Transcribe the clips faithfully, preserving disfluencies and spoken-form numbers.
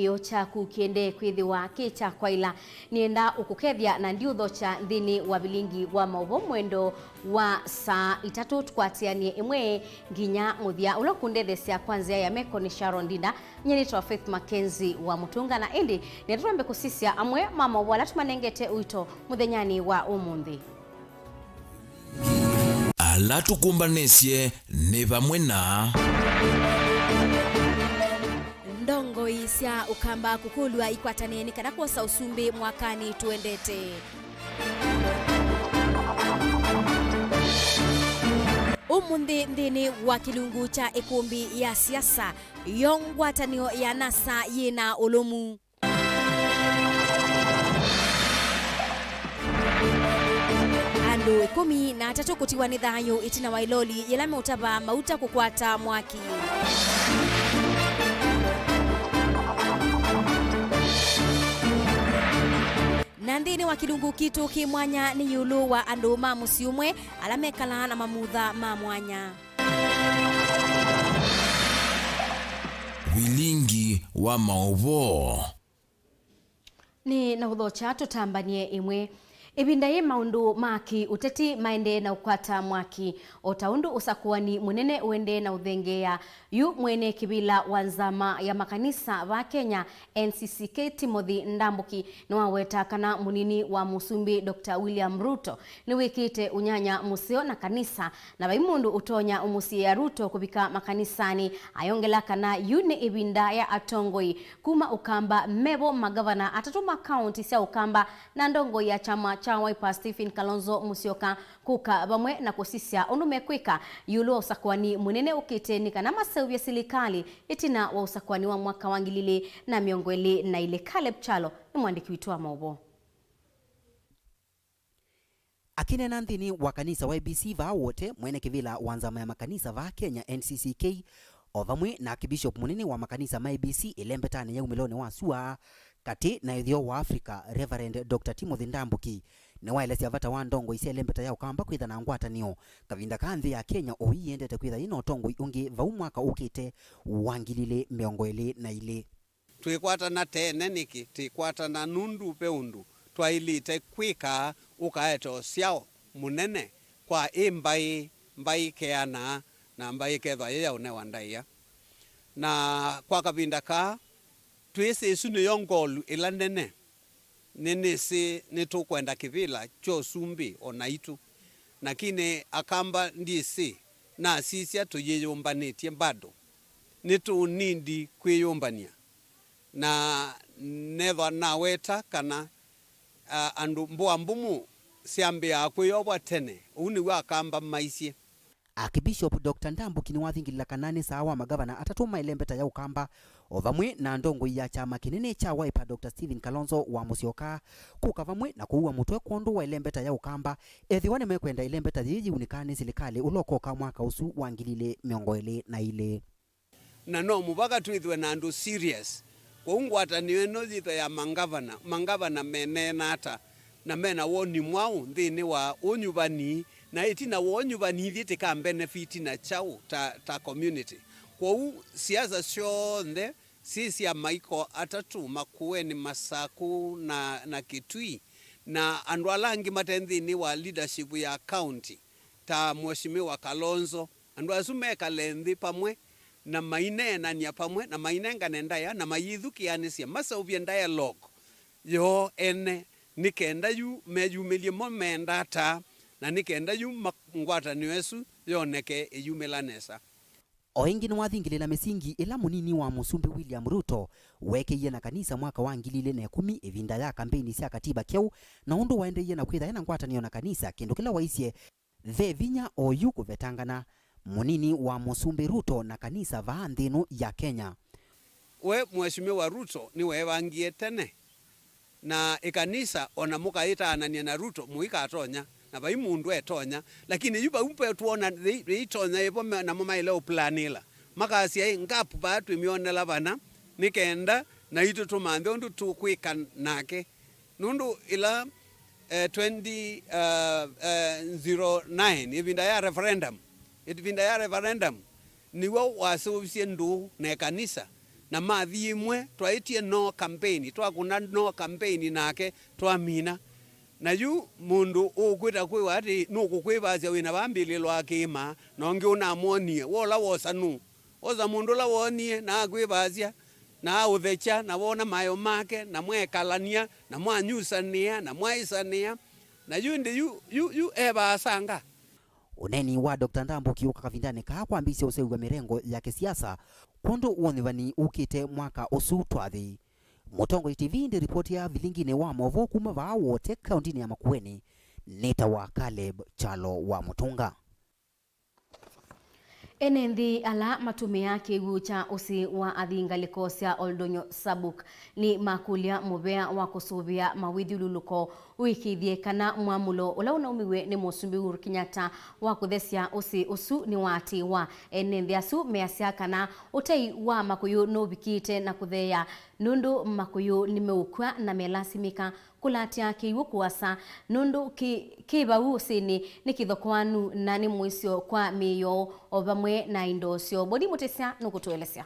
Kĩĩo kyaku kĩendee kwĩthĩwa kĩ kya kwaĩla. Nĩenda ũkũkethya na ndiũthokya nthĩnĩ wa vilingi wa maũvoo mwendo wa saa itatũ, tũkwatĩanĩe ĩmwe nginya mũthya. Ũla ũkũndethesya kwa nzĩa ya meko nĩ Sharon Ndinda. Nyie nĩtawa Faith Mackenzie wa Mũtũnga, na ĩndĩ nĩenda twambe kũsisya amwe ma maũvoo ala tũmanengete ũito mũthenyanĩ wa ũmũnthĩ. Ala tũkũmbanĩsye nĩ vamwe na. Ndongoi sya Ũkamba kũkũlw'a ikwatanĩe nĩ kana kwosa ũsumbĩ mwakanĩ tũendete. Ũmũnthĩ nthĩnĩ wa kĩlungu kya ĩkũmbĩ ya siasa, yo ngwatanĩo ya NASA yĩ na ũlũmu. Andũ ĩkũmi na atatũ kũtiwa nĩ thayũ ĩtina wa ĩloli yĩla meũtava mauta kũkwata mwaki. Na nthĩnĩ wa kĩlungu kitũ kĩ mwanya nĩ ĩũlũ wa andũ ma mũsyĩ ũmwe ala mekalaa na mamutha ma mwanya. Vilingi wa maũvoo. Nĩ na ũthokya tũtambanie ĩmwe. Ĩvinda yĩ maũndũ ma kĩ-ũteti maendee na ũkwata mwaki, o ta ũndũ ũsakũani mũnene ũendee na ũthengeea. Yu mwene kĩvĩla wa nzama ya makanisa va Kenya, N C C K, Timothy Ndambuki, nĩwaweta kana mũnini wa mũsumbĩ Doctor William Ruto nĩwĩkĩte ũnyanya mũseo na kanisa, na vai mũndũ ũtonya ũmũsiĩĩa Ruto kũvika makanisanĩ. Ayongela kana yu nĩ ĩvinda ya atongoi kuma Ũkamba mevo, magavana atatũ ma kaunti sya Ũkamba, na ndongoi ya kyama kya Wiper Stephen Kalonzo Musyoka kũka vamwe na kũsisya ũndũ mekwĩka ĩũlũ wa ũsakũani mũnene ũkĩte nĩ kana maseũvye silikalĩ ĩtina wa ũsakũani wa mwaka wa ngili ilĩ na mĩongo ĩlĩ na ilĩ. Caleb Kyalo nĩ mwandĩki witũ wa maũvoo. Akĩneena nthĩnĩ wa kanisa wa A B C vaa Wote, mwene kĩvĩla wa nzama ya makanisa vaa Kenya, N C C K, o vamwe na akibishop mũnene wa makanisa ma A B C ĩlembetanĩ ya umĩlonĩ wa sua katĩ na ĩtheo wa Africa, Reverend Doctor Timothy Ndambuki, nĩwaelesya vata wa ndongoi sya ĩlembeta ya Ũkamba kwĩtha na ngwatanĩo kavinda kaa nthĩ ya Kenya o ĩĩ yĩendete kwĩtha yĩ na ũtongoi ũngĩ vau mwaka ũkĩte wa ngili ilĩ mĩongo ĩlĩ na ilĩ. Twĩkwatana tene nĩkĩ? Twĩkwatana nũndũ ve ũndũ twaĩlĩte kwĩka ũkaete ũsyao mũnene kwa ĩ mbaĩ, mbaĩ ikeanaa na mbaĩ ĩkethwa yĩ ya ũnewa ndaĩa. Na kwa kavinda kaa, twĩsĩ ĩsu nĩyo ngolu ĩla nene. Nĩnĩsĩ nĩtũkwenda kĩvĩla kya ũsumbĩ o naitũ, lakini Akamba ndyĩsĩ nasisya tũyĩyũmbanĩtye bado. Nĩtũũnindi kwĩyũmbany'a. Na nethwa naweta kana, a, andũ mbũa mbũmũ syambĩaa kwĩyovwa tene, ũu nĩw'o Akamba maisye. Akibishop Doctor Ndambuki nĩwathingĩlĩla kana nĩ saa wa magavana atatũ ma ĩlembeta ya Ũkamba, o vamwe na ndongoi ya kyama kĩnene kya Wiper Doctor Stephen Kalonzo wa Musyoka, kũka vamwe na kũua mũtwe kwondũ wa ĩlembeta ya Ũkamba, ethĩwa nĩmekwenda ĩlembeta yĩĩ yĩunĩkaa nĩ silikalĩ ũla ũkoka mwaka ũsu wa ngili ilĩ mĩongo ĩlĩ na ilĩ. Na no mũvaka twĩthwe na andũ serious. Kwoou ngwatanĩo ĩno yĩthwe ya mangavana, mangavana meneena ata, na mena woni mwaũ nthĩnĩ wa ũnyuvani, na ĩtina wa ũnyuvani ithyĩ tĩka benefit na kyaũ ta, ta community? Kwoou siasa syonthe syĩ sya maiko atatũ, Makueni, Masaku na, na Kitui, na andũ ala angĩ mate nthĩnĩ wa leadership ya county, ta Mheshimiwa Kalonzo, andũ asu mekale nthĩ pamwe, na maineenany'a pamwe, na mainengane ndaĩa, na mayĩthukĩanĩsye, maseũvye dialogue yoo ene, nĩ kenda yu meyumĩlye mo menda ata, na nĩ kenda yu ma-, ngwatanĩo ĩsu yoneke ĩyumĩla nesa. O ĩngĩ nĩwathingĩlĩla mĩsingi ĩla mũnini wa mũsumbĩ William Ruto weekĩie na kanisa mwaka wa ngili ilĩ na ĩkũmi ĩvinda ya kambeini sya katiba keũ, na ũndũ waendeeie na kwĩtha ena ngwatanĩo na kanisa, kĩndũ kĩla waisye ve vinya oyu kũvetangana mũnini wa mũsumbĩ Ruto na kanisa vaa nthĩ ĩno ya Kenya. We Mheshimiwa Ruto nĩweevangie tene, na ĩkanisa ona mũkaĩtaanany'a na Ruto mũikatonya, na vai mũndũ etonya, lakini yu vau mbe twona yĩitonya ĩvo me-, namo maĩle ũplanĩla, makasya ĩ gap vaa twĩmyonela vana, nĩ kenda naitũ tũmanthe ũndũ tũkwĩka nake. Nũndũ ĩla, eh, twenty, eh, eh, zero nine, ĩvinda ya referendum, ĩvinda ya referendum, nĩw'o waseũvisye ndũũ na ĩkanisa, Na mathi ĩmwe twaĩtie no campaign, twakũna no campaign nake twamina. Na yu mũndũ ũkwĩta kwĩwa atĩ nũkũkwĩvasya wĩ na vambĩlĩlo akĩĩma, na ũngĩ ũnamwonie, wola wosa nũũ? Osa mũndũ ũla woonie, na akwĩvasya, na aũthekya, na woona maeo make, na mwekalany'a, na mwanyusanĩa, na mwaĩsanĩa. Na yu ĩndĩ yu, yu, yu e vaasanga. Ũneeni wa Doctor Ndambuki ũka kavindanĩ kaa kwambĩĩsya ũseũvya mĩrengo ya kĩsiasa kwondũ wa ũnyuvani ũkĩte mwaka ũsu twathi. Mũtongoi T V ndĩ ripoti ya vilinginĩ wa maũvoo kuma vaa Wote, kaũndĩnĩ ya Makueni, nĩtawa Caleb Kyalo wa Mũtũnga. Ene nthĩ ala matũmĩaa kĩw'ũ kya ũsĩ wa athi ngalĩko sya Oldonyo Sabuk nĩmakũlya mũvea wa kũsũvĩa mawĩthyũlũlũko ũĩkĩĩthye kana mwamũlo ũla ũnaumiw'e nĩ Mũsumbĩ Uhuru Kenyatta wa kũthesya ũsĩ ũsu nĩwaatĩĩwa. Ene nthĩ asu measya kana ũtei wa makũyũ nũvikĩte na kũtheea, nũndũ makũyũ nĩmeũkw'a na melasimĩka kũlatya kĩw'ũ kũasa, nũndũ kĩ, kĩ vau ũsĩnĩ nĩ kĩthokoanu na nĩ mũisyo kwa mĩĩ yoo o vamwe na indo syoo. Boni Mũtĩsya nũkũtũelesya.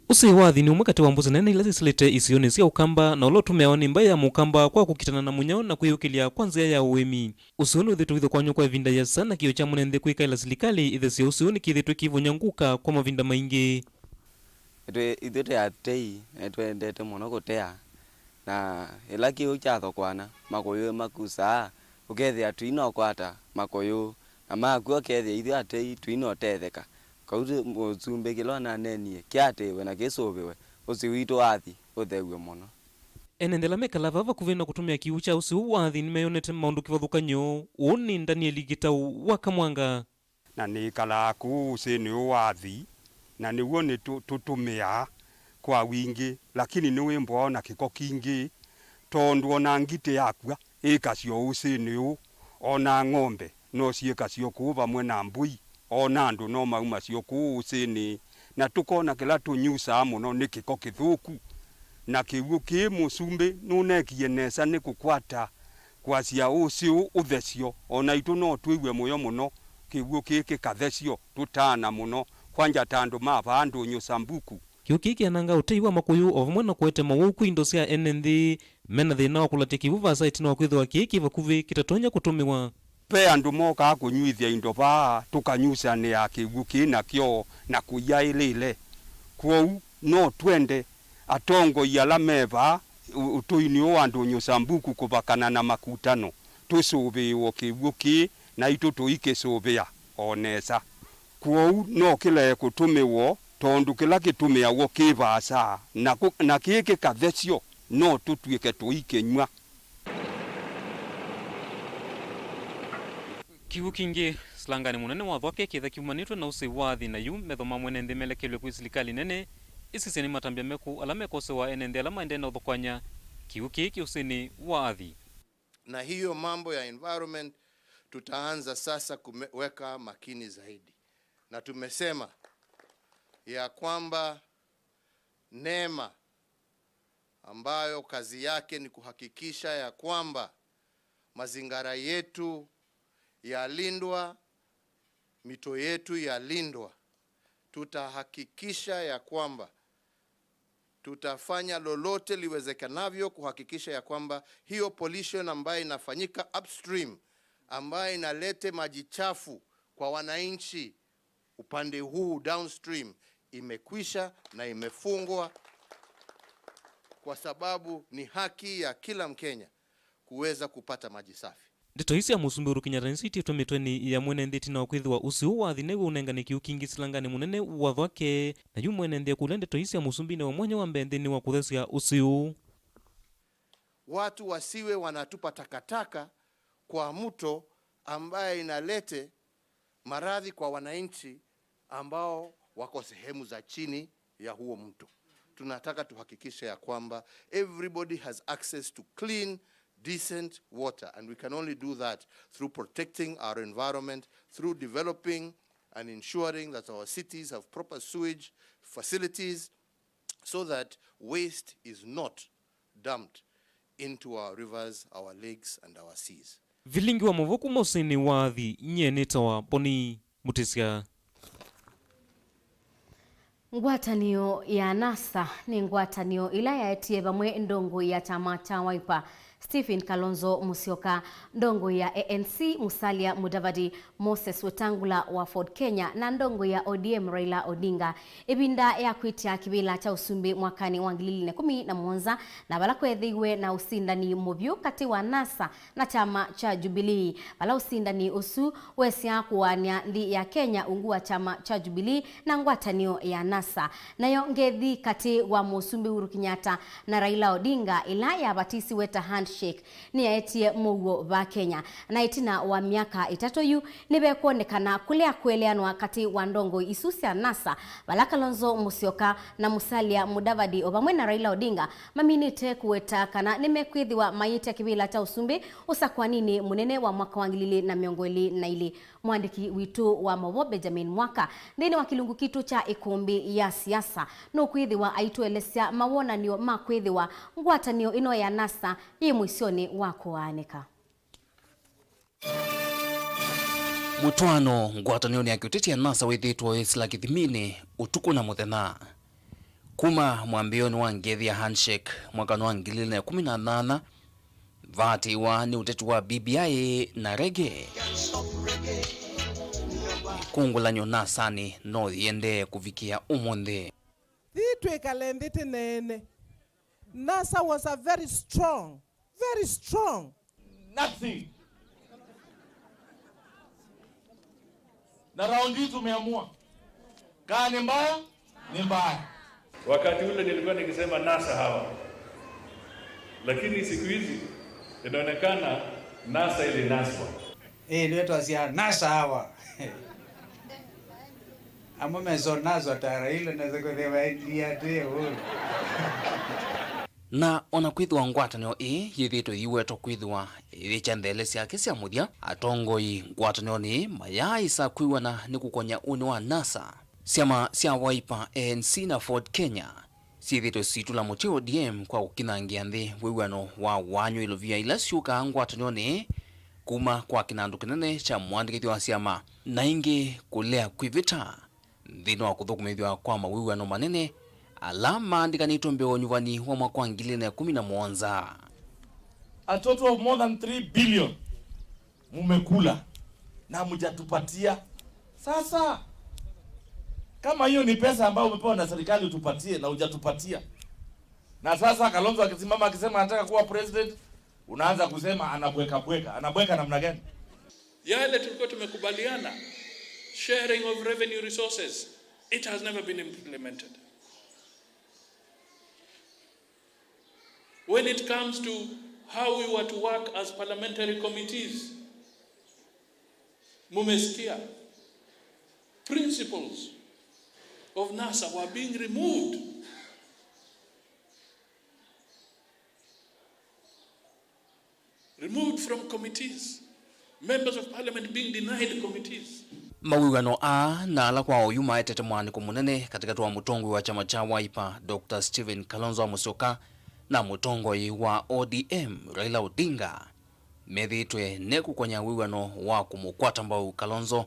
Ũsĩ wa athi nĩ ũmwe katĩ wa mbũsĩ nene ila syĩsĩlĩte isionĩ sya Ũkamba, na ũla ũtũmĩawa nĩ mbaĩ ya Mũkamba kwa kũkitana na mũnyao na kwĩyũkĩlya kwa nzĩa ya ũĩmi. Ũsĩ ũũ nĩwĩthĩtwe ũithũkwany'o kwa ĩvinda yĩasa, na kĩo kya mwene nthĩ kwĩkaĩla silikalĩ ĩthesye ũsĩ ũũ nĩkĩthĩtwe kĩivonya ngũka kwa mavinda maingĩ. Itwĩ, ithuĩ twĩ atei, na nĩtwendete mũno kũtea, na ĩla kĩw'ũ kyathokwana, makũyũ makusaa, ũkethĩa tũinokwata makũyũ, na makw'a ũkethĩa ithyĩ atei tũinotetheka. Kau tũ-, mũsumbĩ kĩla ũnaneenie kĩatĩĩwe na kĩsũvĩwe, ũsĩ witũ wa athi ũthew'e mũno. Ene nthĩ ala mekalaa vaa vakuvĩ na kũtũmĩa kĩw'ũ kya ũsĩ ũũ wa athi nĩmeyonete maũndũ kĩvathũkany'o. Ũũ nĩ Ndanieli Gĩtaũ wa Kamwanga. Na nĩkalaa kũũ ũsĩnĩ ũũ wa athi, na nĩw'o nĩtũ-, tũtũmĩaa kwa wingĩ, lakini nĩwĩmbwaa o na kĩko kingĩ, tondũ o na ngitĩ yakw'a ĩkasya o ũsĩnĩ ũũ, o na ng'ombe no syĩkasye o kũũ vamwe na mbũi, o na andũ no maumasye o kũũ ũsĩnĩ, na tũkona kĩla tũnyusaa mũno nĩ kĩko kĩthũku. Na kĩw'ũ kĩĩ mũsumbĩ nũneekie nesa nĩ kũkwata kwasya ũsĩ ũũ ũthesyo, o naitũ no twĩw'e mũyo mũno kĩw'ũ kĩĩ kĩkathesyo tũtaana mũno, kwanja ta andũ ma vaa Ndũnyũ Sambuku. Kĩw'ũ kĩĩ kĩanangaa ũtei wa makũyũ o vamwe na kũete mawau kwĩ indo sya ene nthĩ mena thĩna wa kũlatya kĩw'ũ vaasa ĩtina wa kwĩthĩwa kĩĩ kĩ vakuvĩ kĩtatonya kũtũmĩwa. Ve andũ mokaa kũnyw'ĩthya indo vaa, tũkanyusanĩaa kĩw'ũ kĩĩ nakyo na kũiaĩlĩle. Kwoou no twende atongoi ala me vaa ũ-, ũtũinĩ ũũ wa Ndũnyũ Sambuku kũvakana na makutano, tũsũvĩĩwe kĩw'ũ kĩĩ, naitũ tũikĩsũvĩa o nesa. Kwoou no kĩlee kũtũmĩwa, tondũ kĩla kĩtũmĩawa kĩ vaasa, na kũ-, na kĩĩ kĩkathesyo, no tũtw'ĩke tũikĩnyw'a. Kĩw'ũ kingĩ silanganĩ mũnene wa Thwake kĩtha kiumanĩtwe na ũsĩ wa athi, na yu metho ma mwene nthĩ melekelw'e kwĩ silikalĩ nene ĩsisye nĩ matambya mekũ ala mekosewa ene nthĩ ala maendee na ũthokoany'a kĩw'ũ kĩĩ kĩ ũsĩnĩ wa athi. Na hiyo mambo ya environment tutaanza sasa kuweka makini zaidi. Na tumesema ya kwamba NEMA ambayo kazi yake ni kuhakikisha ya kwamba mazingara yetu yalindwa, mito yetu yalindwa, tutahakikisha ya kwamba tutafanya lolote liwezekanavyo kuhakikisha ya kwamba hiyo pollution ambayo inafanyika upstream, ambayo inalete maji chafu kwa wananchi upande huu downstream, imekwisha na imefungwa, kwa sababu ni haki ya kila Mkenya kuweza kupata maji safi. Ndeto ii sya Mũsumbĩ Uhuru Kenyatta nĩsyo itĩtwe mĩtwenĩ ya mwene nthĩ ĩtina wa kwĩthĩwa ũsĩ ũũ wa athi nĩw'o ũnengane kĩw'ũ kingĩ silanganĩ mũnene wa Thwake, na yu mwene nthĩ akũlya ndeto ii sya Mũsumbĩ inewe mwanya wa mbee nthĩnĩ wa kũthesya ũsĩ ũũ. Watu wasiwe wanatupa takataka kwa mto ambaye inalete maradhi kwa wananchi ambao wako sehemu za chini ya huo mto. Tunataka tuhakikishe ya kwamba everybody has access to clean, decent water, and we can only do that through protecting our environment, through developing and ensuring that our cities have proper sewage facilities, so that waste is not dumped into our rivers, our lakes, and our seas. Vilingi wa maũvoo kuma ũsĩnĩ wa athi, nyie nĩtawa Boni Mutisya. Ngwatanĩo ya NASA nĩ ngwatanĩo ĩla yaetie vamwe ndongoi ya kyama kya Wiper, Stephen Kalonzo Musyoka, ndongoi ya ANC, Musalia Mudavadi, Moses Wetangula wa Ford Kenya, na ndongoi ya ODM, Raila Odinga, ĩvinda ya kwĩtya kĩvĩla kya ũsumbĩ mwakanĩ wa ngili ili na ĩkũmi na mũonza, na vala kweethĩiwe na ũsindani mũvyũ katĩ wa NASA na kyama kya Jubilee, vala ũsindani ũsu wesyaa kũaanĩa nthĩ ya Kenya ungu wa kyama kya Jubilee na ngwatanĩo ya NASA. Nayo ngethi katĩ wa Mũsumbĩ Uhuru Kenyatta na Raila Odinga, ĩla yavatisiwe ta handshake, nĩyaetie mũuo va Kenya. Na ĩtina wa myaka ĩtatũ yu, nĩvekwonekana kũlea kũeleanwa katĩ wa ndongoi isu sya NASA, vala Kalonzo Musyoka na Musalia Mudavadi o vamwe na Raila Odinga maminĩte kũweta kana nĩmekwĩthĩwa mayĩtya kĩvĩla kya ũsumbĩ ũsakwaninĩ mũnene wa mwaka wa ngili ili na mĩongo ĩlĩ na ilĩ. Mũandĩki witũ wa maũvoo Benjamin Mwaka nthĩnĩ wa kĩlungu kitũ kya Ĩkũmbĩ ya Siasa nũkwĩthĩwa aitũelesya mawonany'o ma kwĩthĩwa ngwatanĩo ĩno ya NASA yĩ mũisyonĩ wa kũaanĩka. Mũtwaano ngwatanĩonĩ ya kĩũteti ya NASA wĩthĩĩtwe ũyĩsĩla kĩthiminĩ ũtukũ na mũthenya. Kuma mwambĩĩonĩ wa ngethi ya handshake mwakanĩ wa ngili ili na ĩkũmi na nyanya, vaatĩĩwa nĩ ũteti wa BBI na Reggae. Mĩkũngũlanyo NASA-nĩ no yĩendee kũvikĩa ũmũnthĩ. Thi twĩkale nthĩ tĩneene. NASA was a very strong, very strong. Nothing. Na raundi hii tumeamua. Kaa ni mbaya, ni mbaya. Wakati ule nilikuwa nikisema NASA hawa, lakini siku hizi inaonekana NASA ilinaswa. Ĩĩ, nĩtwasya NASA hawa. Amwe mesonaswa ta Raila nesa kũthĩwa ĩndĩ atĩ Uhuru. Na o na kwĩthĩwa ngwatanĩo ĩĩ yĩthĩĩtwe yĩwetwa kwĩthĩwa ĩyĩkya nthele syake sya mũthya, atongoi ngwatanĩonĩ mayaaĩsa kwĩw'ana nĩ kũkony'a ũnĩ wa NASA. Syama sya Wiper, ANC, na Ford Kenya syĩthĩĩtwe siitũla mũtĩ ODM kwa kũkinyangĩa nthĩ wĩw'ano wa waany'o ilovia ila syũkaa ngwatanĩonĩ kuma kwa kĩnandũ kĩnene kya mũandĩkĩthya wa syama, na ĩngĩ kũlea kwĩvĩta nthĩnĩ wa kũthũkũmĩthw'a kwa mawĩw'ano manene ala maandĩkanĩtwe mbee wa ũnyuvani wa mwaka wa ngili ili na ĩkũmi na mũonza. A total of more than three billion mumekula na hamjatupatia. Sasa kama hiyo ni pesa ambayo umepewa na serikali utupatie na hujatupatia, na sasa Kalonzo akisimama akisema anataka kuwa president, unaanza kusema anabwekabweka. Anabweka namna gani? Yale tulikuwa tumekubaliana, sharing of revenue resources, it has never been implemented. When it comes to how we were to work as parliamentary committees, mumesikia, principles of NASA were being removed. Removed from committees, members of parliament being denied committees. Mawĩw'ano aa na ala kwa oyu maetete mwaanĩko mũnene katĩkatĩ wa mũtongoi wa kyama kya Wiper, Doctor Stephen Kalonzo wa Musyoka, na mũtongoi wa ODM, Raila Odinga, methĩĩtwe ne kũkonya wĩw'ano wa kũmũkwata mbau Kalonzo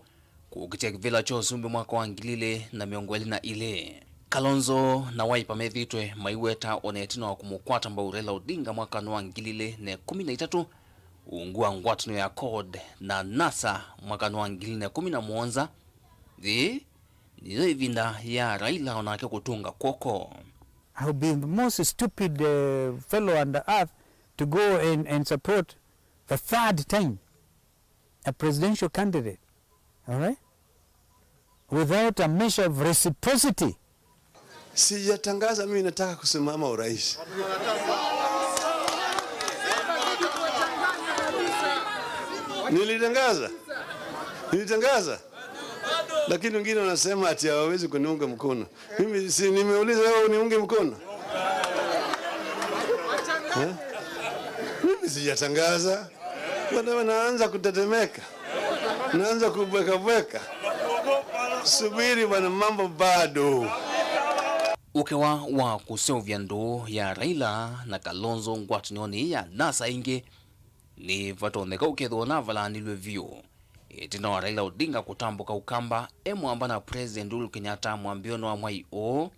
kũkitya kĩvĩla kya ũsumbĩ mwaka wa ngili ili na mĩongo ĩlĩ na ilĩ. Kalonzo na Wiper methĩĩtwe maiweta o na ĩtina wa kũmũkwata mbau Raila Odinga mwakanĩ wa ngili ili na ĩkũmi na itatũ ungu wa ngwatanĩo ya CORD na NASA mwakanĩ wa ngili ili na ĩkũmi na mũonza. Yĩĩ nĩyo ĩvinda ya Raila o nake kũtũnga kw'oko. I would be the most stupid uh, fellow on the earth to go and, and support the third time a presidential candidate, all right, without a measure of reciprocity. Sijatangaza mimi nataka kusimama urais. Nilitangaza, nilitangaza, lakini wengine wanasema ati hawawezi kuniunga mkono. Mimi si nimeuliza wewe uniunge mkono? Eh? Mimi sijatangaza. Bwana, wanaanza kutetemeka, naanza kubwekabweka. Subiri bwana, mambo bado. Ũkewa wa kũseũvya ndũũ ya Raila na Kalonzo ngwatanĩonĩ ya NASA ĩngĩ Nĩvatonyeka ũkethĩwa navalanilw'e vyũ ĩtina wa Raila Odinga kũtambũka Ũkamba e mwamba na President Uhuru Kenyatta mwambĩonĩ wa mwai ũũ.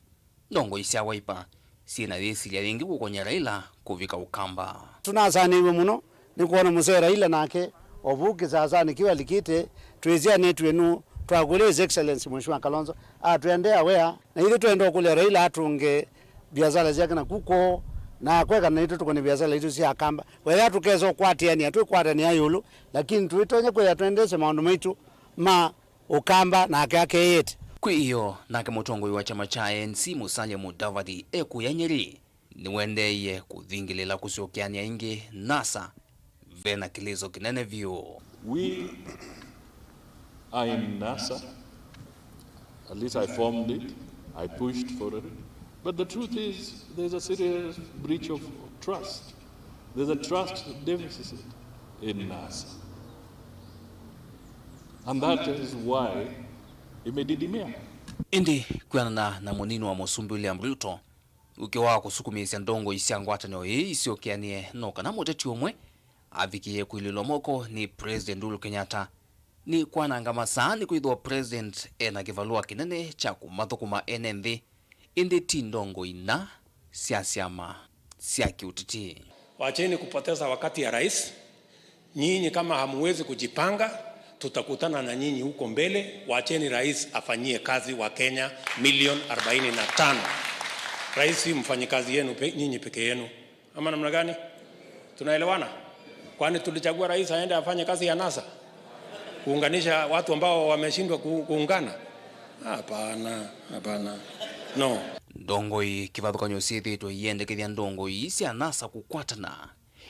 Ndongoi sya Wiper syĩ na yĩsilya yĩngĩ kũkony'a Raila kũvika Ũkamba. Tũnasanĩiwe mũno nĩ kwona mũsee Raila nake o vau kĩsasanĩ kĩu alikĩte. Twĩsyanĩtw'e nũũ twakũlya His Excellency Mheshimiwa Kalonzo atwendee awea, na ithyĩ twenda ũkũlya Raila atũnge biasala syake na kuko na akweka naitũ tũkone biasala itũ sya Akamba. Wethĩa tũkesa ũkwatĩanĩa, twĩkwatĩanĩa ĩũlũ, lakini tũitonya kwĩya twendeesya maũndũ maitũ ma Ũkamba nake akeeyĩte. Kwĩ ĩoo, nake mũtongoi wa kyama kya A N C Musalia Mudavadi ekũya Nyeri nĩwendeeie kũthingĩlĩla kũsyokeanĩa ĩngĩ NASA ve na kĩlĩso kĩnene vyũ. We are in NASA. At least I formed it. I pushed for it. But the truth is, there's a serious breach of trust. There's a trust deficit in NASA. And that is why imedidimia. Ĩndĩ kwĩanana na mũnini wa mũsumbĩ William Ruto, ũkĩ wa kũsukumĩĩsya ndongoi sya ngwatanĩo ĩĩ isyokeanĩe no kana mũteti ũmwe avikĩĩe kũilĩlwa moko nĩ President Uhuru Kenyatta, nĩ kwananga masaa nĩkwĩthĩwa President e na kĩvalũa kĩnene kya kũmathũkũma ene nthĩ, ĩndĩ ti ndongoi na sya syama sya kĩũteti. Wacheni kupoteza wakati ya rais. Nyinyi kama hamuwezi kujipanga, tutakutana na nyinyi huko mbele. Wacheni rais afanyie kazi wa Kenya milioni arobaini na tano. Rais si mfanyikazi yenu pe-, nyinyi peke yenu. Ama namna gani? Tunaelewana? Kwani tulichagua rais aende afanye kazi ya NASA? Kuunganisha watu ambao wameshindwa ku-, kuungana? Hapana, hapana. No. Ndongoi kĩvathũkany'o syĩthĩĩtwe iendekethya ndongoi sya NASA kũkwatana,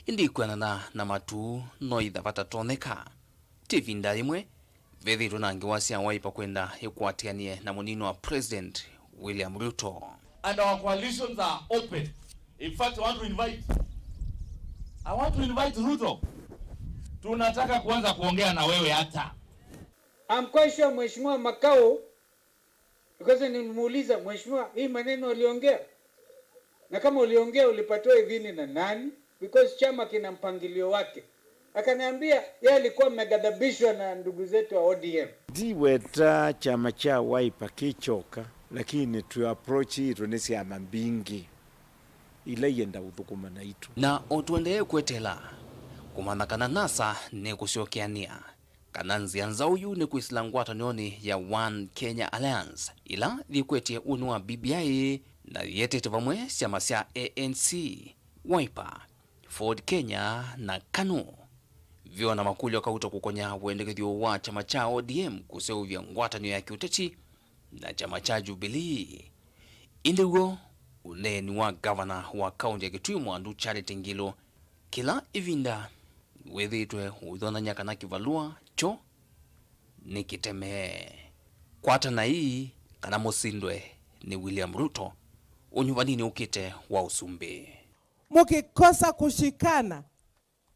ĩndĩ kwĩanana na matu no itha vatatonyeka. Ti ĩvinda yĩmwe vethĩĩtwe na ngewa sya Wiper kwenda ĩkwatĩanĩe na mũnini wa President William Ruto. And our coalitions are open. In fact, I want to invite, I want to invite Ruto. Tunataka kuanza kuongea na wewe hata. I'm quite sure Mheshimiwa Makau, because nilimuuliza, "Mheshimiwa, hii maneno uliongea? Na kama uliongea, ulipatiwa idhini na nani?" Because chama kina mpangilio wake. Akaniambia, yeye alikuwa ameghadhabishwa na ndugu zetu wa O D M. Ndiweta kyama kya Wiper kĩkyoka, lakini tũ approach itũ nĩ syama mbingĩ ila ienda ũthũkũma naitũ. Na o tũendee kweteela kũmanya kana NASA nĩkũsyokeanĩa, kana nzĩa nzaũ yu nĩ kwĩsĩla ngwatanĩonĩ ya One Kenya Alliance, ĩla yĩkwetye ũnĩ wa B B I na yĩetete vamwe syama sya A N C, Wiper, Ford Kenya na KANU. Vyona makũlyo kauta kũkonya wendekethyo wa kyama kya O D M kũseũvya ngwatanĩo ya kĩũteti na kyama kya Jubilee. Ĩndĩ w'o, ũneeni wa ngavana wa kaũntĩ ya Kitui Mwandu Charity Ngilu kĩla ĩvinda wĩthĩĩtwe ũithonany'a kana kĩvalũa kyo nĩ kĩtemee. Kwatana ii kana mũsindwe nĩ William Ruto ũnyuvanĩnĩ ũkĩte wa ũsumbĩ. Mkikosa kushikana,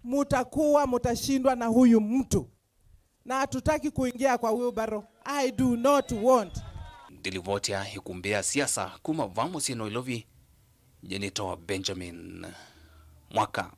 mutakuwa, mutashindwa na huyu mtu. Na hatutaki kuingia kwa wheelbarrow. I do not want. Ndilivoti ya ikumbĩ ya siasa kuma vaa mũsyĩ Nairobi, nyie nĩtawa Benjamin Mwaka.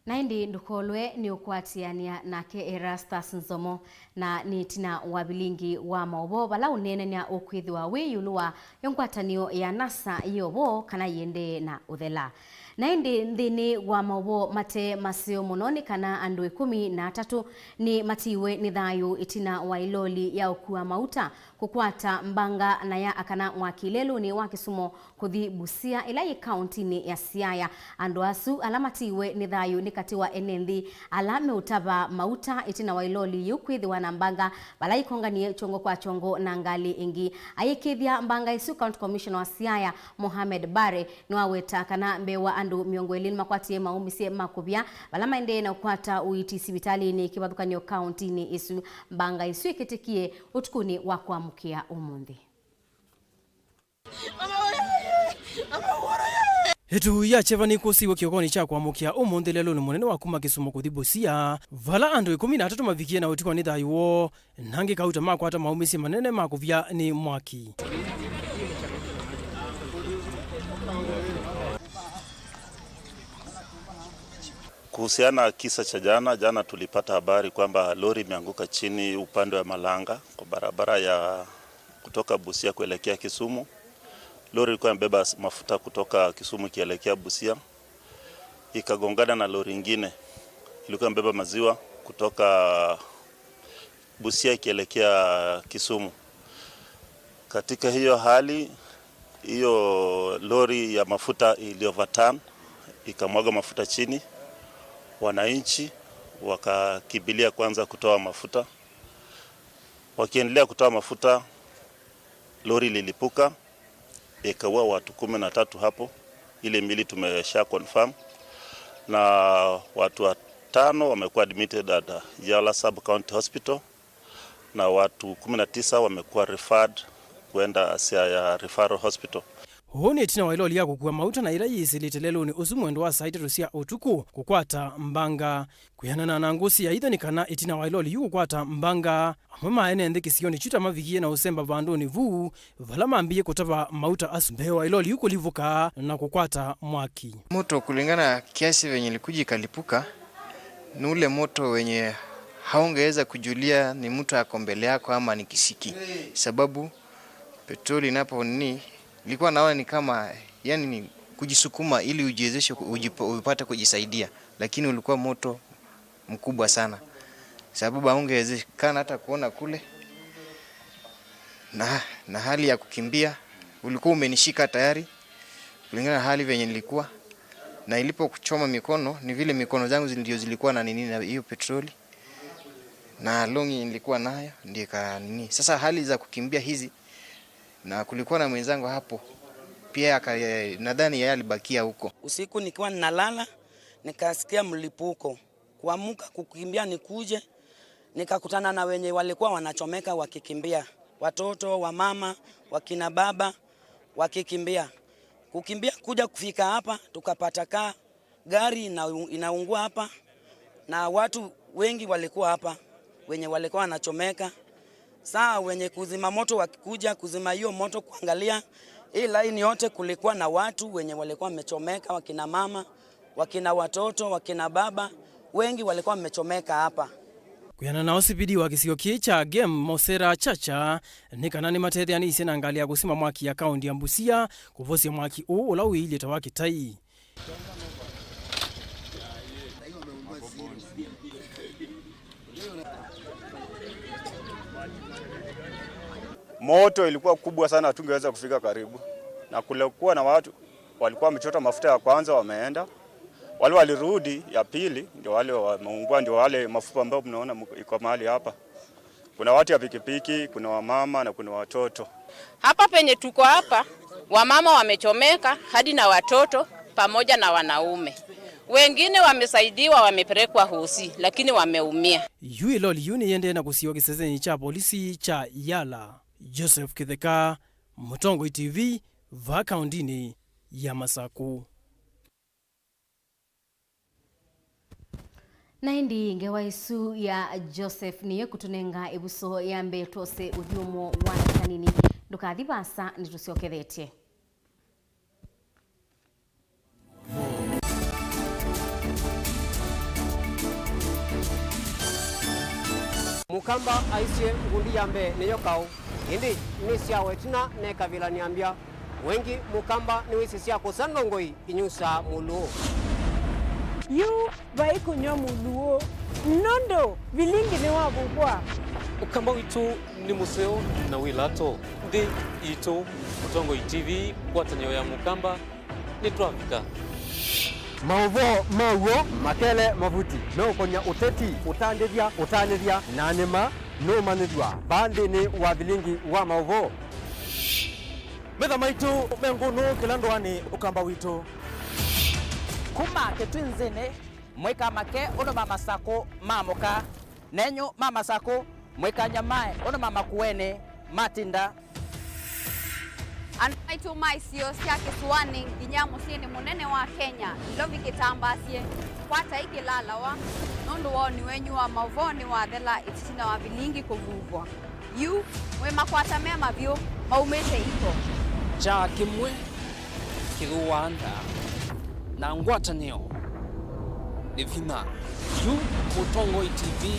Na ĩndĩ ndũkolwe nĩ ũkwatĩanĩa nake Erastus Nzomo, na nĩ ĩtina wa vilingi wa maũvoo vala ũneenany'a ũkwĩthĩwa wĩ ĩũlũ wa yo ngwatanĩo ya NASA yĩ o vo kana yĩendee na ũthela. Na ĩndĩ nthĩnĩ wa maũvoo mate maseo mũno nĩ kana andũ ĩkũmi na atatũ nĩ matiiwe nĩ thayũ ĩtina wa ĩloli ya ũkua mauta kũkwata mbanga na ya akana mwaki lelũnĩ wa Kisumu kũthi Busia, ĩla yĩ kaũntinĩ ya Siaya. Andũ asu ala matiiwe nĩ thayũ nĩ katĩ wa ene nthĩ ala meũtava mauta ĩtina wa ĩloli yĩu kwĩthĩwa na mbanga vala ikonganie kyongo kwa kyongo na ngalĩ ĩngĩ. Ayĩkĩĩthya mbanga ĩsu, County Commissioner wa Siaya, Mohamed Bare, nĩwaweta kana mbee wa andũ mĩongo ĩlĩ nĩmakwatie maũmĩsye ma kũvya vala maendee na kũkwata ũiiti sivitalĩnĩ kĩvathũkany'o kaũntinĩ ĩsu. Mbanga ĩsu ĩkĩtĩkie ũtukũnĩ wa kũamũkĩa ũmũnthĩ. Ĩtu ya kyeva nĩkũsiw'e kĩokonĩ kya kũamũkĩa ũmũnthĩ lelũnĩ mũnene wa kuma Kisumu kũthi Busia, vala andũ ĩkũmi na atatũ mavikie na ũtiwa nĩ thayũ woo, na angĩ kauta makwata maũmĩsye manene ma kũvya nĩ mwaki. Kuhusiana na kisa cha jana, jana tulipata habari kwamba lori imeanguka chini upande wa Malanga kwa barabara ya kutoka Busia kuelekea Kisumu. Lori ilikuwa imebeba mafuta kutoka Kisumu ikielekea Busia, ikagongana na lori ingine ilikuwa imebeba maziwa kutoka Busia ikielekea Kisumu. Katika hiyo hali, hiyo lori ya mafuta ili overturn, ikamwaga mafuta chini, wananchi wakakimbilia kwanza kutoa mafuta. Wakiendelea kutoa mafuta, lori lilipuka, ikaua watu kumi na tatu hapo. Ile mili tumesha confirm, na watu watano wamekuwa admitted at Yala Sub County Hospital, na watu kumi na tisa wamekuwa referred kuenda Siaya Referral Hospital. Ũũ nĩ ĩtina wa ĩloli ya kũkua mauta na ĩla yĩsĩlĩte lelũnĩ ũsu mwendo wa saa itatũ sya ũtukũ kũkwata mbanga. Kwĩanana na ngũsĩ ya itho nĩ kana ĩtina wa ĩloli yu kũkwata mbanga, amwe ma ene nthĩ kĩsionĩ kyu ta mavikie na ũsemba vandũnĩ vu, vala mambĩie kũtava mauta asu mbee wa ĩloli yu kũlivũka na kũkwata mwaki. Moto kulingana na kiasi venye ilikuja ikalipuka, ni ule moto wenye haungeweza kujulia ni mtu ako mbele yako ama ni kisiki, sababu petroli inapo nini, ilikuwa naona ni kama, yani, ni kujisukuma ili ujiwezeshe ku-, ujipa-, upate kujisaidia, lakini ulikuwa moto mkubwa sana, sababu haungewezekana hata kuona kule, na, na hali ya kukimbia ulikuwa umenishika tayari, kulingana na hali venye nilikuwa, na ilipokuchoma mikono, ni vile mikono zangu zili-, ndio zilikuwa na nini, na hiyo petroli, na longi nilikuwa nayo ndio ika nini. Sasa hali za kukimbia hizi, na kulikuwa na mwenzangu hapo pia aka-, nadhani yeye alibakia huko. Usiku nikiwa ninalala, nikasikia mlipuko. Kuamuka kukimbia nikuje, nikakutana na wenye walikuwa wanachomeka wakikimbia. Watoto, wamama, wakina baba, wakikimbia. Kukimbia kuja kufika hapa, tukapata kaa gari ina-, inaungua hapa, na watu wengi walikuwa hapa, wenye walikuwa wanachomeka. Saa wenye kuzima moto wakikuja kuzima hiyo moto kuangalia, hii line yote kulikuwa na watu wenye walikuwa wamechomeka, wakina mama, wakina watoto, wakina baba, wengi walikuwa wamechomeka hapa. Kwĩana na O C P D wa kĩsio kĩĩ kya Gem, Mosera Chacha, nĩ kana nĩmatetheanĩisye na ngalĩ ya kũsima mwaki ya kaũnti ya Busia kũvosya mwaki ũũ ũla wĩilye ta wa kĩtai. Moto ilikuwa kubwa sana, hatungeweza kufika karibu, na kulikuwa na watu walikuwa wamechota mafuta ya kwanza, wameenda. Wale walirudi ya pili, ndio wale wameungua, ndio wale mafupa ambayo mnaona mko-, iko mahali hapa. Kuna watu ya pikipiki, kuna wamama na kuna watoto. Hapa penye tuko hapa, wamama wamechomeka hadi na watoto pamoja na wanaume. Wengine wamesaidiwa, wamepelekwa hosi, lakini wameumia. Yu ĩloli yu nĩyendee na kũsiwa kĩsesenĩ kya polisi kya Yala. Joseph Kĩtheka, Mũtongoi T V, vaa kaũndĩnĩ ya Masakũ. Na ĩndĩ ngewa ĩsu ya Joseph nĩyo ĩkũtũnenga ĩvuso ya mbee twose ũthyũmũo wa kanini. Ndũkathi vaasa, nĩtũsyokethetye. Mũkamba aisye ngundi ya mbee nĩyo kaũ, ĩndĩ nĩsyawa ĩtina ne kavĩla nĩambya. Wengi Mũkamba nĩwĩsĩ sya kũsa ndongoi inyusaa Mũlũũ. Yu vai kũnyw'a Mũlũũ nũndũ vilingi nĩwavuvwa. Ũkamba witũ nĩ mũseo na wĩ lato. Nthĩ yitũ, Mũtongoi T V, ngwatanĩo ya Mũkamba, nĩtwavika. Maũvoo ma w'o makele mavuti meũkony'a ũteti, ũtandĩthya, ũtanĩthya, na nĩma nũũmanyĩthw'a vaa nthĩnĩ wa vilingi wa maũvoo. Metha maitũ me ngũnũ kĩla ndũanĩ Ũkamba witũ. Kuma Kĩtwinzĩnĩ, mwĩka make ũndũ ma Masakũ ma mũka. Nenyu ma Masakũ, mwĩkany'a mae ũndũ ma Makueni matinda. Andũ maitũ ma isio sya kĩsũanĩ nginya mũsyĩnĩ mũnene wa Kenya, Nairobi kĩtambaasye, kwatai kĩlalawa, nũndũ woni wenyu wa maũvoo nĩwathela ĩtina wa vilingi kũvuvwa. Yu, mwĩ makwata me mavyũ maumĩte iko. Kyaa kĩmwe kĩthũaa nda na ngwatanĩo. Nĩ vinya. Yu Mũtongoi T V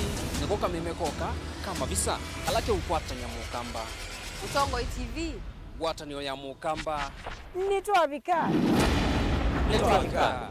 nĩko kameme koka ka mavisa kala keũkwatany'a Mũkamba. Mũtongoi T V. Ngwatanĩo ya Mũkamba. Nĩtwavika. Nĩtwavika.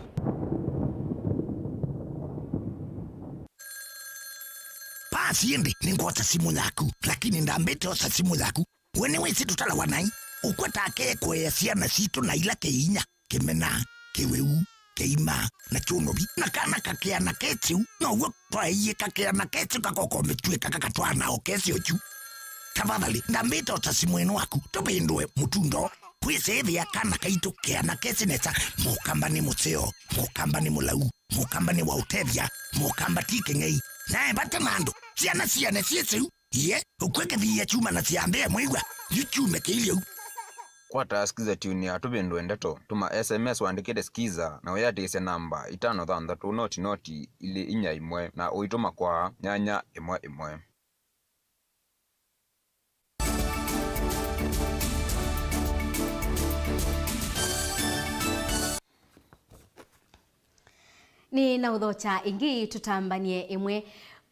Basi ĩndĩ nĩngwota simũ yaku, lakini ndambĩte osa simũ yaku. We nĩwĩsĩ tũtalawa naĩ? Ũkwata ake kũea syana sitũ na ila kĩinya, kĩmena, kĩwĩu, kĩima, na kyũnovi, na kana kakĩana kĩtĩu, now'o twaeie kakĩana kĩtĩu kakoko mĩtuĩ kaka katwana o kĩsĩ ũkyu. Tafadhali, ndambĩte ota simũ ĩno waku, tũvĩndũe mũtundo, kwĩsĩĩthĩa kana kaitũ kĩana kĩsĩ nesa. Mũkamba nĩ mũseo, Mũkamba nĩ mũlau, Mũkamba nĩ wa ũtethya, Mũkamba ti kĩng'ei. Nae vata na andũ, syana syana syĩsĩu. Iye, ũkw'e kĩthiia kyuma na syambĩa mwĩw'a, yu kyume kĩilyĩ ũu. Kwata Skiza Tune ya Tũvĩndũe Ndeto, tũma S M S ũandĩkĩte Skiza na ũyĩatĩĩsya namba itano thanthatũ noti noti ilĩ inya ĩmwe na ũitũma kwa nyanya ĩmwe ĩmwe. Nĩ na ũthokya ĩngĩ tũtambany'e ĩmwe.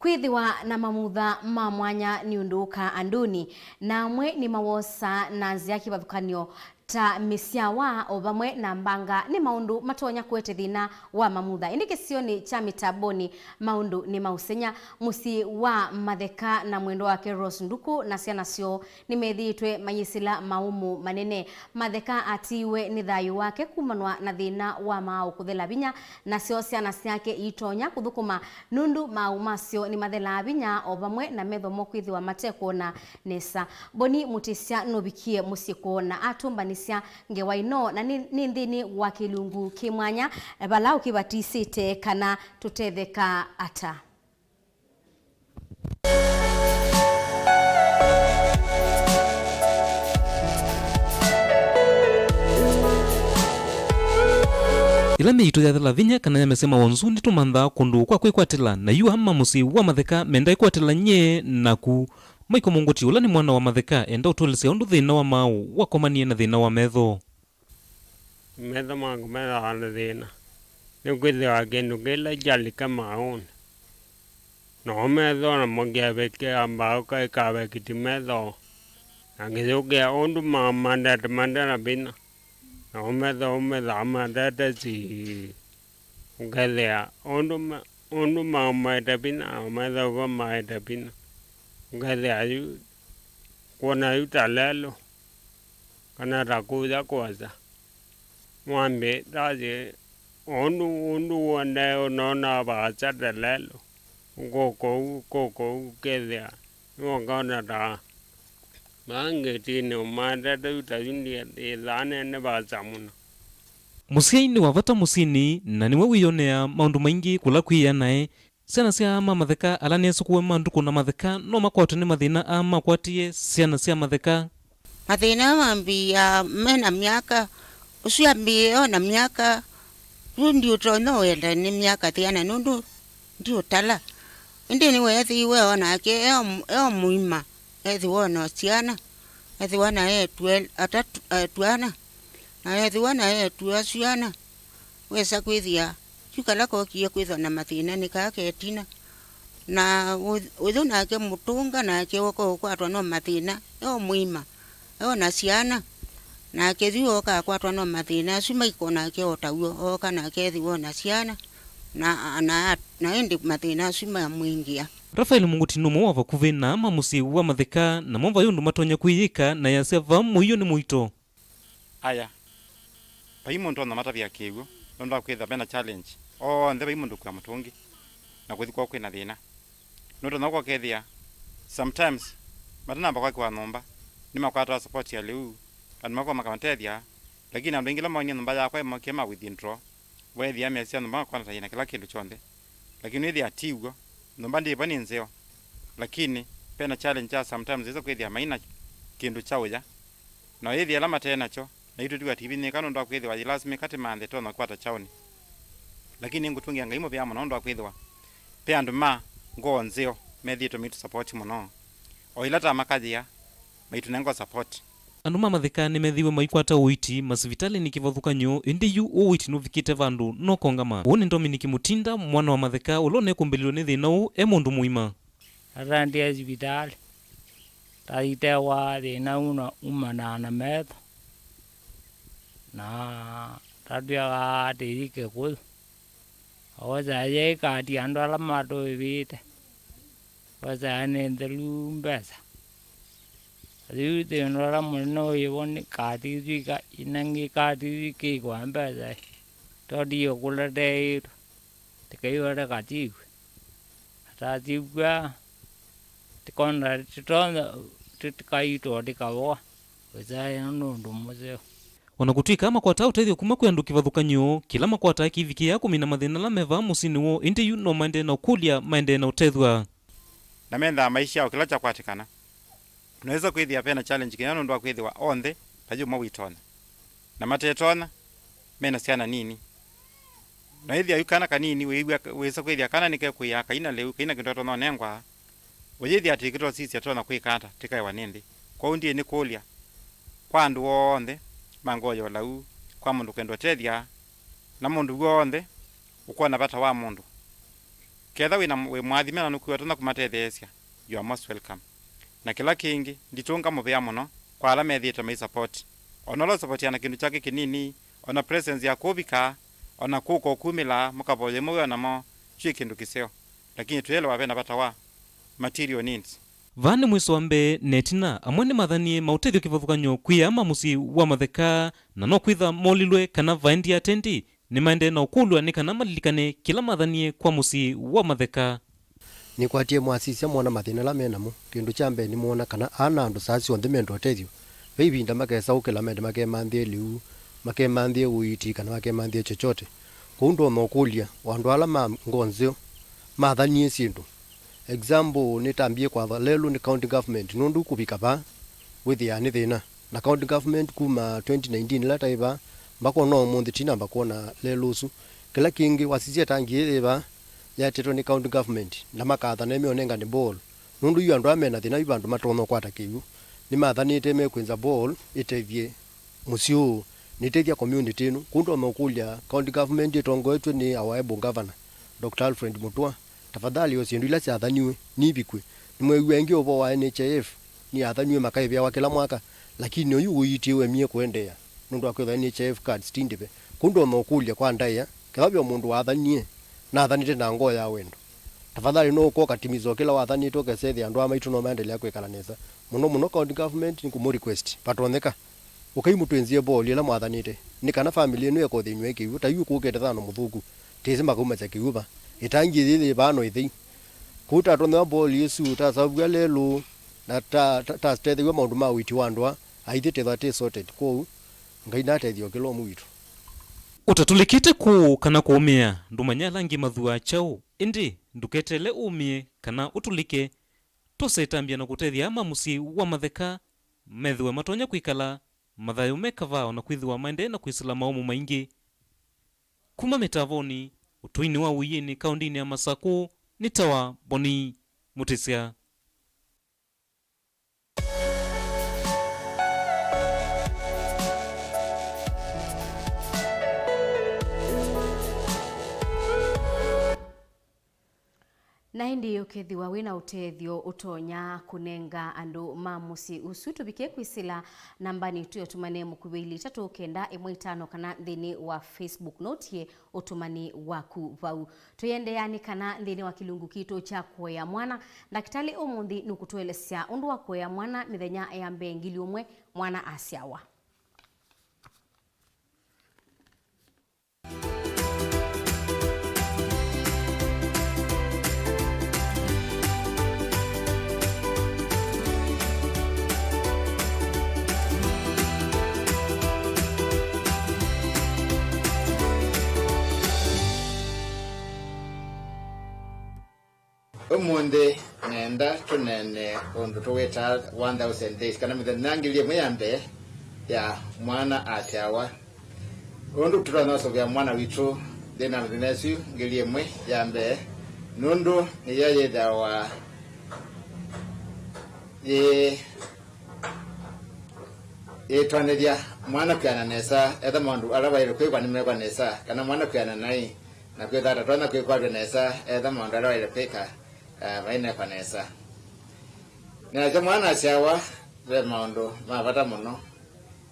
Kwĩthĩwa na mamutha ma mwanya nĩ ũndũ ũkaa andũnĩ, na amwe nĩmawosaa na nzĩa kĩvathũkany'o ta mĩsyawa o vamwe na mbanga nĩ maũndũ matonya kũete thĩna wa mamutha. Ĩndĩ kĩsionĩ kya Mĩtambonĩ maũndũ nĩ maũsenya. Mũsyĩ wa Matheka na mwendwa wake Rose Nduku na syana syoo nĩmethĩĩtwe mayĩsĩla maũmũ manene. Matheka atiiwe nĩ thayũ wake kumanwa na thĩna wa maaũ kũthela vinya, nasyo syana syake iitonya kũthũkũma nũndũ maaũ masyo nĩmathelaa vinya o vamwe na metho mo kwĩthĩwa matekwona nesa. Boni Mũtĩsya nũvikie mũsyĩ kwoo na atũmbanĩsya ngewa ĩno, na nĩ, nĩ nthĩnĩ wa kĩlungu kĩ mwanya vala ũkĩvatisĩte kana tũtetheka ata. Yĩla mĩito yathela vinya kana yamesya mawonzu, nĩtũmanthaa kũndũ kwa kwĩkwatĩla, na yu ama mũsyĩ wa Matheka menda ĩkwatĩla nyie naku. Maiko Mũngũti, ũla nĩ mwana wa Matheka, enda ũtũelesya ũndũ thĩna wa maaũ wakomanie na thĩna wa metho. Metho maku methĩawa na thĩna, nĩkwĩthĩwa kĩndũ kĩla kyalika maaũnĩ, no metho namo kĩavĩkĩa mbaũ kaĩ kavekiti metho, na kĩyũkĩa ũndũ maaũ mandete mate na vinya, no metho ũmethĩawa matete sii. Ũkethĩa ũndũ ma-, ũndũ maaũ maete vinya, no metho w'o maete vinya. Ũkethĩa yu, kwona yu ta lelũ, kana ta kũya kwosa. Mwambĩ, that's it. Ũndũ, ũndũ w'onthe ũnona vaasa ta lelũ, kũkũ ũu, kũkũ ũu, ũkethĩa nĩwokona ta vaa ngetinĩ ũmatete yu ta yu ndiĩ, ĩthaa nene vaasa mũno. Mũsyai nĩ wa vata mũsyĩnĩ, na nĩwe wĩyoneaa maũndũ maingĩ kũla kwĩ anae. Syana sya ama Matheka ala nĩ asũkũe ma Nduku na Matheka no makwatwe nĩ mathĩna aa makwatie syana sya Matheka. Mathĩna aa mambĩĩa me na myaka, ũsu ambĩĩa o na myaka, yu ndiũtonya ũenda nĩ myaka thĩana nũndũ ndiũtala. Ĩndĩ nĩweethĩiwe o nake e o, e o mũima, ethĩwa o na syana, ethĩwa na e twe-, atatũ, e twana, na ethĩwa na e twa syana, wesa kwĩthĩa yu kala kokie kwĩthwa na mathĩna nĩ kaa ketina. Na ũ-, ũyũ nake mũtũnga nake oka ũkwatwa no mathĩna, e o mũima, e o na syana. Nake yu oka akwatwa no mathĩna asu maiko nake o taw'o, ooka nake ethĩwa o na syana, na, na, na ĩndĩ mathĩna asu mamwingĩa. Rafael Mũngũti nĩ ũmwe wa vakuvĩ na ama mũsyĩ wa Matheka, namo vai ũndũ matonya kwĩyĩka na yasya vaa mũio nĩ mũito. Aya, vai mũndũ ũtonya matavya kĩw'ũ nũndũ wa kwĩthĩa mena challenge. Onthe vai mũndũ ũkua mũtũngi na kũthi kwoo kwĩna thĩna. Nũtonya ũkokethĩa sometimes matanamba kwakĩwa nyũmba, nĩmakwataa support ya lĩu, andũ makwa makamatethya, lakini andũ aingĩ la maonie nyũmba yakwa ĩmokie ma withdraw, weethĩa mesya nyũmba makona ta yĩna kĩla kĩndũ kyonthe, lakini wĩthĩa ti w'o. Nyũmba ndĩvo nĩ nzeo, lakini vena challenge ya sometimes yĩsa kwĩthĩa maina kĩndũ kya ũya. Na ũyĩthĩa ala mate nakyo, naitũ tĩw'a tũivinyĩĩka nũndũ wa kwĩthĩwa yĩlasimĩka tũmanthe tũtonya kũkwata kyaũnĩ. Lakini nĩngũtũngĩa Ngai mũvea mũno nũndũ wa kwĩthĩwa ve andũ ma ngoo nzeo methĩĩtwe maitũ support mũno. O ĩla ta makayĩa, maitũnenga o support. Andũ ma Matheka nĩmethĩiwe maikwata ũiiti masivitalĩnĩ kĩvathũkany'o, ĩndĩ yu ũũ ũiiti nũvikĩte vandũ no kongama. Ũũ nĩ Dominic Mutinda, mwana wa Matheka, ũla ũnekũmbĩlĩlwe nĩ thĩna ũũ e mũndũ mũima. Atandie sivitalĩ, taitewa thĩna ũna umanaa na metho, na tatwĩaga atĩi kĩkũyũ. Osa ye ikati andũ ala matũĩvĩte. Osa nĩ nthelu mbesa. Rĩu thĩna ũla mũnene ũyĩvo nĩ kati isu ika-, inangĩ kati isu ikĩkwa mbesa. Tondie kũla teĩtwe. Tĩkaiwale katiw'e. Atatiw'a, tĩkonda, tĩtonya, tĩkaitwa, tĩkavoa. Ũsaĩa nũndũ mũseo. O na kũtw'ĩka makwataa ũtethyo kuma kwĩ andũ kĩvathũkany'o, kĩla makwataa kĩivikĩaa kũmina mathĩna ala me vaa mũsyĩnĩ woo, ĩndĩ yu no maendee na ũkũlya maendee na ũtethw'a. Na mendaa maisha o kĩla kyakwatĩkana. Nowĩsa kwĩthĩa ve na challenge kĩna nũndũ wa kwĩthĩwa onthe vai ũmwe wĩtonya. Na matetonya, me na syana nini. Na ĩthĩa yu kana kanini, wĩĩw'a wĩsa kwĩthĩa kana nĩkekũĩa kaina lĩu, kaina kĩndũ katonya ũnengwa, ũyĩthĩa atĩ kĩtosisya tonya kwĩka ata, tĩkaewa nĩ nthĩ. Kwoou ndiĩ nĩkũlya kwa andũ onthe ma ngoo ya ũlau, kwa mũndũ ũkwenda ũtethya, na mũndũ w'onthe ũkwona vata wa mũndũ. Ketha wĩna, wĩ mũathime na nũkwĩwa ũtonya kũmatetheesya, you are most welcome. Na kĩla kĩngĩ, nditũnga mũvea mũno kwa ala methĩĩte mai support. O na ũla ũsapotia na kĩndũ kyake kĩnini, o na presence ya kũvika, o na kũka ũkumĩla, mũkavoya ĩmwe wĩ o namo, kyĩ kĩndũ kĩseo. Lakini twĩelewa ve na vata wa material needs. Vaa nĩ mwĩso wa mbee na ĩtina, amwe nĩmathanie maũtethyo kĩvathũkany'o kwĩ aa ma mũsyĩ wa Matheka, na no kwĩtha molilwe kana vaendie ata ĩndĩ, nĩmaendee na ũkũlw'a nĩ kana malilikane kĩla mathanie kwa mũsyĩ wa Matheka. Nĩkwatie mwasisya moona mathĩna ala me namo. Kĩndũ kya mbee nĩmoona kana aa na andũ saa syonthe menda ũtethyo. Ve ĩvinda makesa ũkĩla mende makemanthĩe lĩu, makemanthĩe ũiiti kana makemanthĩe chochote. Kwoou ndonya ũkũlya, o andũ ala ma ngoo nzeo mathanie syĩndũ. Example, nĩtambie kwatha lelũ nĩ county government nũndũ kũvika vaa wĩthĩaa nĩ thĩna. Na county government kuma twenty nineteen ĩla taĩ vaa, mpaka ona ũmũnthĩ tinamba kwona lelũ ũsu. Kĩla kĩngĩ, wasisya tangi ĩĩ yĩ vaa, yatetwe nĩ county government, na makathana ĩmeũnengane borehole. Nũndũ yu andũ aa mena thĩna yu vandũ matonya ũkwata kĩw'ũ. Nĩmathanĩte mekwĩnza borehole ĩtethye mũsyĩ ũũ, na ĩtethya community ĩno. Kũu ndonya ũkũlya, county government ĩtongoetw'e nĩ our able governor, Doctor Alfred Mutua, tafadhali o syĩndũ ila syathaniwe nivikwe. Nĩmweew'a ĩngĩ ũvoo wa N H I F nĩyathaniwe makaĩvĩawa kĩla mwaka, lakini oyu ũiiti ũemie kũendeea nũndũ wa kwĩthwa N H I F cards ti ndĩve. Kũu ndonya ũkũlya kwa ndaĩa, kethwa ve o mũndũ wathanie, nathanĩte na ngoo ya wendo, tafadhali no ũka ũkatimiza o kĩla wathanĩte, ũkesa ĩthĩa andũ aa maitũ no maendelea kwĩkala nesa. Mũno mũno county government nĩkũmũ request vatonyeka, ũkai mũtwĩnzĩe borehole ĩla mwathanĩte, nĩ kana family ĩno ĩkothĩnw'a ĩ kĩw'ũ. Ta yu kũkĩte thano mũthũku, tĩsĩ makaumasya kĩw'ũ va. Ĩtangi yĩĩ yĩ vaa no ĩthei. Kũu tatonyewa borehole ĩsu, tasavw'a lelũ, na ta, ta, tatethew'a maũndũ ma ũiiti wa andũ aa, aithyĩ tĩthwa tĩ sorted. Kwoou, Ngai natethye o kĩla ũmwe witũ. Ũtatũlĩkĩte kũũ kana kũũmĩa, ndũmanya ala angĩ mathũaa kyaũ, ĩndĩ ndũketeele ũũmĩe kana ũtũlĩke. Tũsetambya na kũtethya aa ma mũsyĩ wa Matheka methĩwe matonya kwĩkala mathayũ me kavaa, o na kwĩthĩwa maendee na kwĩsĩla maũmũ maingĩ. Kuma mĩtavonĩ, ũtũinĩ wa ũiĩnĩ kaũndĩnĩ ya Masakũ, nĩ tawa Boni Mũtĩsya. Na ĩndĩ ũkethĩwa wĩ na ũtethyo ũtonya kũnenga andũ ma mũsyĩ ũsu, tũvike kwĩsĩla nambanĩ ĩtũ ya ũtũmane mũkuvĩ ilĩ itatũ kenda ĩmwe itano kana nthĩnĩ wa Facebook note ye ũtũmani waku vau. Tũiendeea nĩ kana nthĩnĩ wa kĩlungu kitũ kya kũea mwana, ndakĩtalĩ ũmũnthĩ nũkũtũelesya ũndũ wa kũea mwana mĩthenya ya mbee ngili ũmwe mwana asyawa. Ũmũnthĩ nenda tũneene ũndũ tũwĩtaa one thousand days, kana mĩthenya ngili ĩmwe ya mbee ya mwana asyawa. Ũndũ tũtonya ũsũvĩa mwana witũ nthĩnĩ wa mĩthenya ĩsu ngili ĩmwe ya mbee, nũndũ nĩyo yĩthĩawa yĩ, Ĩtwanĩthya mwana kwĩana nesa, etha maũndũ ala waĩle kwĩkwa nĩmekwa nesa, kana mwana kwĩana naĩ, na kwĩtha atatonya kwĩkwatw'a nesa, etha maũndũ ala waĩle kwĩka, eh, mainekwa nesa. Nĩasya mwana asyawa, ve maũndũ ma vata mũno.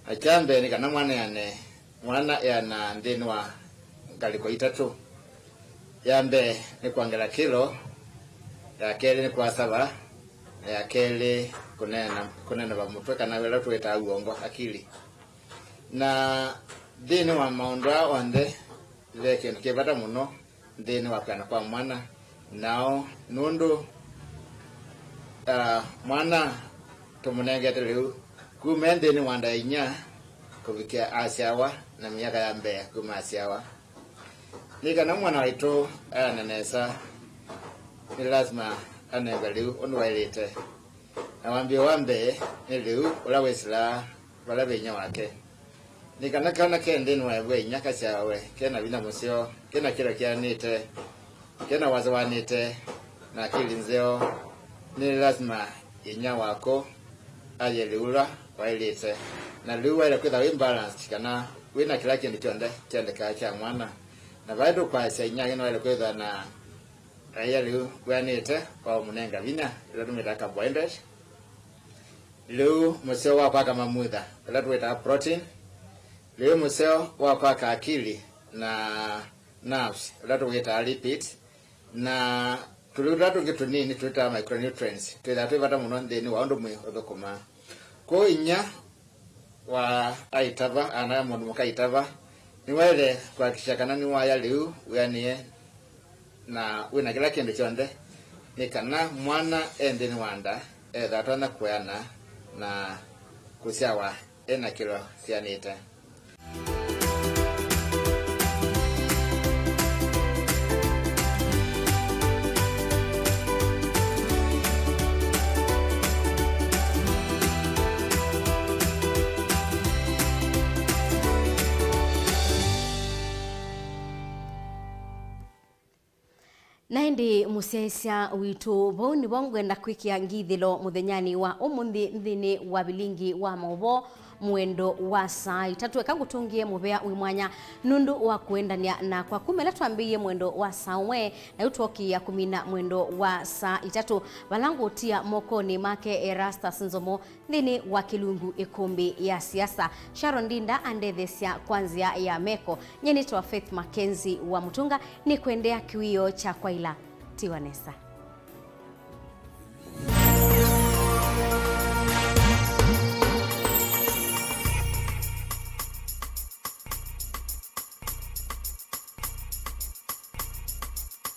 Na kya mbee nĩ kana mwana eane, mwana eanaa nthĩnĩ wa ngalĩko itatũ. Ya mbee nĩ kwongela kĩlo, ya kelĩ nĩ kwasava, na ya kelĩ kũneena, kũneneva mũtwe, kana wĩla tũwĩtaa uongo, akili. Na nthĩnĩ wa maũndũ aa onthe, ve kĩndũ kĩ vata mũno nthĩnĩ wa kwĩana kwa mwana, nao nũndũ, ah, mwana tũmũnengete lĩu kuma e nthĩnĩ wa nda ya inyia kũvikĩa asyawa, na myaka ya mbee kuma asyawa. Nĩ kana mwana waitũ eane nesa, nĩ lasima anengwe lĩu ũndũ waĩlĩte. Na wambĩĩo wa mbee nĩ lĩu ũla wĩsĩlaa vala ve inyia wake. Nĩ kana kana ke nthĩnĩ wa ĩvu ya inyia kasyawe ke na vinya mũseo, ke na kĩlo kĩanĩte, ke na wasya wanĩte, na akili nzeo. Nĩ lasima inyia wako aye lĩu ũla waĩlĩte. Na lĩu waĩle kwĩtha wĩ balanced, kana wĩ na kĩla kĩndũ kyonthe kyendekaa kya mwana. Na vai tũkwasya inyia nĩwaĩle kwĩthwa na aia lĩu wĩanĩte wa ũmũnenga vinya, ĩla tũmĩtaa carbohydrate. Lĩu mũseo wa kwaka mamutha, ũla tũwĩtaa protein. Lĩu mũseo wa kwaka akili na nerves, ũla tũwĩtaa lipid. Na tũlĩu tũla tũngĩ tũnini tũwĩtaa micronutrients, twĩthaa twĩ vata mũno nthĩnĩ wa ũndũ mwĩĩ ũthũkũmaa. Kwoou inyia wa aitava, ana mũndũ mũka aitava, nĩwaĩle kũhakikisha kana nĩwaya lĩu wĩanĩe na wĩna kĩla kĩndũ kyonthe, nĩ kana mwana e nthĩnĩ wa nda etha atonya kũeana na kũsyawa ena kĩlo syanĩte. Na ĩndĩ mũsyaĩĩsya witũ, vau nĩvo ngwenda kwĩkĩa ngithĩlo mũthenyanĩ wa ũmũnthĩ nthĩnĩ wa vilingi wa maũvoo mwendo wa saa itatũ. Eka ngũtũngĩe mũvea wĩ mwanya nũndũ wa kũendany'a nakwa kuma ĩla twambĩĩie mwendo wa saa ũmwe, na yu twookĩĩa kũmina mwendo wa saa itatũ, vala ngũtia mokonĩ make Erastus Nzomo nthĩnĩ wa kĩlungu ĩkũmbĩ ya siasa. Sharon Ndinda andetheesya kwa nzĩa ya meko. Nyie nĩtawa Faith Mackenzie wa Mũtũnga, nĩkwendea kĩwĩoo kya kwaĩla. Tiwa nesa.